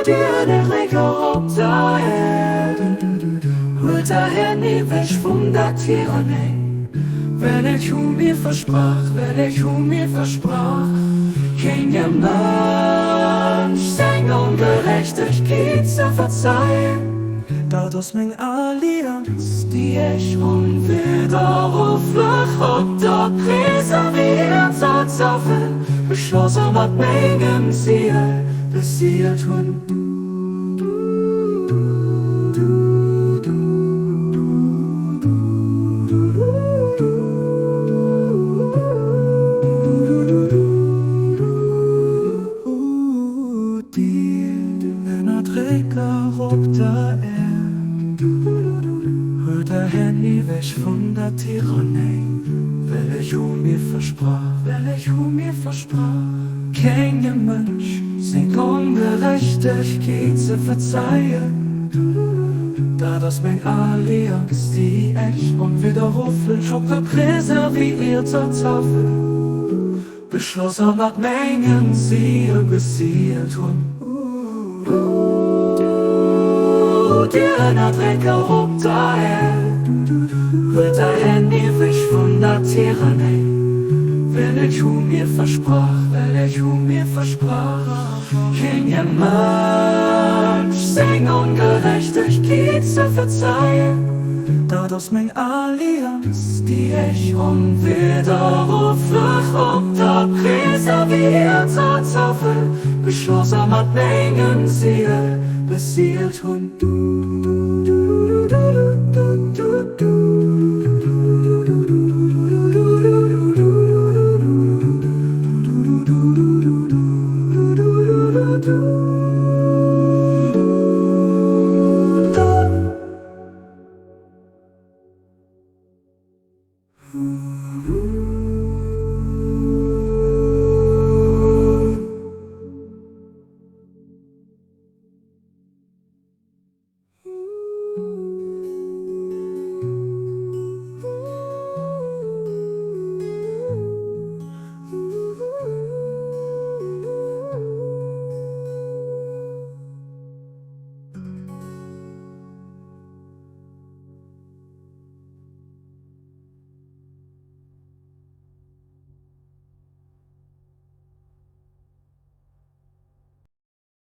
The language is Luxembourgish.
Dir Ënnerdrécker op der Äerd, huelt Är Hänn ewech vun der Tyrannei, well ech hu mir versprach, well ech hu mir versprach, kengem Mënsch seng Ongerechtegkeet ze verzeien. Dat ass meng Allianz, déi ech onwidderruflech op der preservierter Tafel beschloss a mat mengem Siegel besiegelt hunn. Dir Ënnerdrécker op der Äerd, huelt Är Hänn ewech vun der Tyrannei, well ech hu mir versprach, well ech hu mir versprach, kengem Mënsch seng Ongerechtegkeet ze verzeien. Dat ass meng Allianz, déi ech onwidderruflech op der preservierter Tafel Beschloss a mat mengem Siegel besiegelt hunn. O dir Ënnerdrécker op der Äerd, huelt är Hänn ewech vun der Tyrannei, well ech hu mir versprach, well ech hu mir versprach, kengem Mënsch seng Ongerechtegkeet ze verzeien. Dat ass meng Allianz, déi ech onwidderruflech op der preservierter Tafel beschloss a mat mengem Siegel besiegelt hunn.